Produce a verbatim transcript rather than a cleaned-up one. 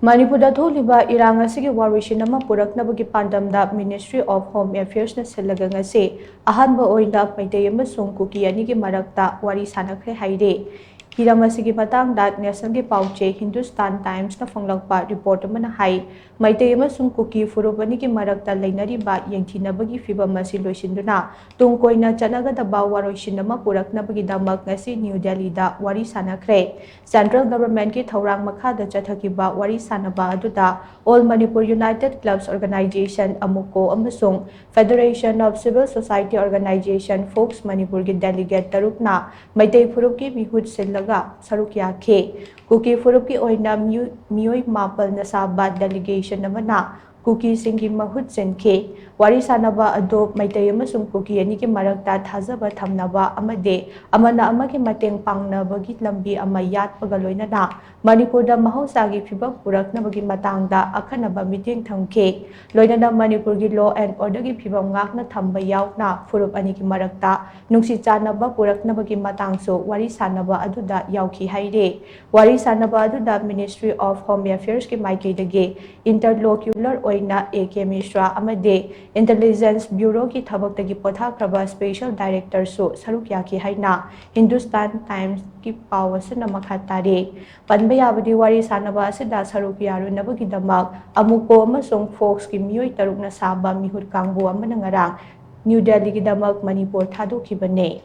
ꯃꯅꯤꯄꯨꯔꯗ ꯊꯣꯛꯂꯤꯕ ꯏꯔꯥꯡ ꯑꯁꯤꯒꯤ ꯋꯥꯔꯣꯏꯁꯤꯟ ꯑꯃ ꯄꯨꯔꯛꯅꯕꯒꯤ ꯄꯥꯟꯗꯝꯗ Ministry of Home Affairsꯅ ꯁꯤꯜꯂꯒ ꯉꯁꯤ ꯑꯍꯥꯟꯕ ꯑꯣꯏꯅ ꯃꯩꯇꯩ ꯑꯃꯁꯨꯡ ꯀꯨꯀꯤ ꯑꯅꯤꯒꯤ ꯃꯔꯛꯇ ꯋꯥꯔꯤ ꯁꯥꯟꯅꯈ꯭ꯔꯦ ꯍꯥꯏꯔꯦ꯫ ꯍꯤꯔꯝ ꯑꯁꯤꯒꯤ ꯃꯇꯥꯡꯗ Nationalꯒꯤ ꯄꯥꯎꯆꯦ Hindustan Timesꯅ ꯐꯣꯡꯂꯛꯄ report ꯑꯃꯅ ꯍꯥꯏ, ꯃꯩꯇꯩ ꯑꯃꯁꯨꯡ ꯀꯨꯀꯤ ꯐꯨꯔꯨꯞ ꯑꯅꯤꯒꯤ ꯃꯔꯛꯇ ꯂꯩꯅꯔꯤꯕ ꯌꯦꯡꯊꯤꯅꯕꯒꯤ ꯐꯤꯚꯝ ꯑꯁꯤ ꯂꯣꯏꯁꯤꯟꯗꯨꯅ ꯇꯨꯡ ꯀꯣꯏꯅ ꯆꯠꯅꯒꯗꯕ ꯋꯥꯔꯣꯏꯁꯤꯟ ꯑꯃ ꯄꯨꯔꯛꯅꯕꯒꯤꯗꯃꯛ ꯉꯁꯤ ꯅ꯭ꯌꯨ ꯗꯦꯜꯂꯤꯗ ꯋꯥꯔꯤ ꯁꯥꯟꯅꯈ꯭ꯔꯦ꯫ Central Governmentꯀꯤ ꯊꯧꯔꯥꯡ ꯃꯈꯥꯗ ꯆꯠꯊꯈꯤꯕ ꯋꯥꯔꯤ ꯁꯥꯟꯅꯕ ꯑꯗꯨꯗ All Manipur United Clubs Organisation, AMUCO, ꯑꯃꯁꯨꯡ Federation of Civil Society Organisation, FOCS, ꯃꯅꯤꯄꯨꯔꯒꯤ delegate ꯇꯔꯨꯛꯅ ꯃꯩꯇꯩ ꯐꯨꯔꯨꯞꯀꯤ ꯃꯤꯍꯨꯠ ꯁꯤꯜꯂꯒ ꯁꯔꯨꯛ ꯌꯥꯈꯤ꯫ ꯀꯨꯀꯤ ꯐꯨꯔꯨꯞꯀꯤ ꯑꯣꯏꯅ ꯃꯤꯑꯣꯏ, ꯃꯤꯑꯣꯏ ꯃꯥꯄꯜꯅ ꯁꯥꯕ delegation ꯑꯃꯅ ꯀꯨꯀꯤꯁꯤꯡꯒꯤ ꯃꯍꯨꯠ ꯁꯤꯟꯈꯤ꯫ ꯋꯥꯔꯤ ꯁꯥꯟꯅꯕ ꯑꯗꯨ ꯃꯩꯇꯩ ꯑꯃꯁꯨꯡ ꯀꯨꯀꯤ ꯑꯅꯤꯒꯤ ꯃꯔꯛꯇ ꯊꯥꯖꯕ ꯊꯝꯅꯕ ꯑꯃꯗꯤ ꯑꯃꯅ ꯑꯃꯒꯤ ꯃꯇꯦꯡ ꯄꯥꯡꯅꯕꯒꯤ ꯂꯝꯕꯤ ꯑꯃ ꯌꯥꯠꯄꯒ ꯂꯣꯏꯅꯅ ꯃꯅꯤꯄꯨꯔꯗ ꯃꯍꯧꯁꯥꯒꯤ ꯐꯤꯚꯝ ꯄꯨꯔꯛꯅꯕꯒꯤ ꯃꯇꯥꯡꯗ ꯑꯈꯟꯅꯕ ꯃꯤꯠꯌꯦꯡ ꯊꯝꯈꯤ꯫ ꯂꯣꯏꯅꯅ ꯃꯅꯤꯄꯨꯔꯒꯤ law and orderꯒꯤ ꯐꯤꯚꯝ ꯉꯥꯛꯅ ꯊꯝꯕ ꯌꯥꯎꯅ ꯐꯨꯔꯨꯞ ꯑꯅꯤꯒꯤ ꯃꯔꯛꯇ ꯅꯨꯡꯁꯤ ꯆꯥꯟꯅꯕ ꯄꯨꯔꯛꯅꯕꯒꯤ ꯃꯇꯥꯡꯁꯨ ꯋꯥꯔꯤ ꯁꯥꯟꯅꯕ ꯑꯗꯨꯗ ꯌꯥꯎꯈꯤ ꯍꯥꯏꯔꯤ꯫ ꯋꯥꯔꯤ ꯁꯥꯟꯅꯕ ꯑꯗꯨꯗ Ministry of Home Affairsꯀꯤ ꯃꯥꯏꯀꯩꯗꯒꯤ interlocutor ꯑꯣꯏꯅ A K Mishra ꯑꯃꯗꯤ Intelligence Bureauꯒꯤ ꯊꯕꯛꯇꯒꯤ ꯄꯣꯊꯥꯈ꯭ꯔꯕ Special Directorꯁꯨ ꯁꯔꯨꯛ ꯌꯥꯈꯤ ꯍꯥꯏꯅ Hindustan Timesꯀꯤ ꯄꯥꯎ ꯑꯁꯤꯅ ꯃꯈꯥ ꯇꯥꯔꯤ꯫ ꯄꯟꯕ ꯌꯥꯕꯗꯤ, ꯋꯥꯔꯤ ꯁꯥꯟꯅꯕ ꯑꯁꯤꯗ ꯁꯔꯨꯛ ꯌꯥꯔꯨꯅꯕꯒꯤꯗꯃꯛ AMUCO ꯑꯃꯁꯨꯡ FOCSꯀꯤ ꯃꯤꯑꯣꯏ ꯇꯔꯨꯛꯅ ꯁꯥꯕ ꯃꯤꯍꯨꯠ ꯀꯥꯡꯕꯨ ꯑꯃꯅ ꯉꯔꯥꯡ ꯅ꯭ꯌꯨ ꯗꯦꯜꯂꯤꯒꯤꯗꯃꯛ ꯃꯅꯤꯄꯨꯔ ꯊꯥꯗꯣꯛꯈꯤꯕꯅꯤ꯫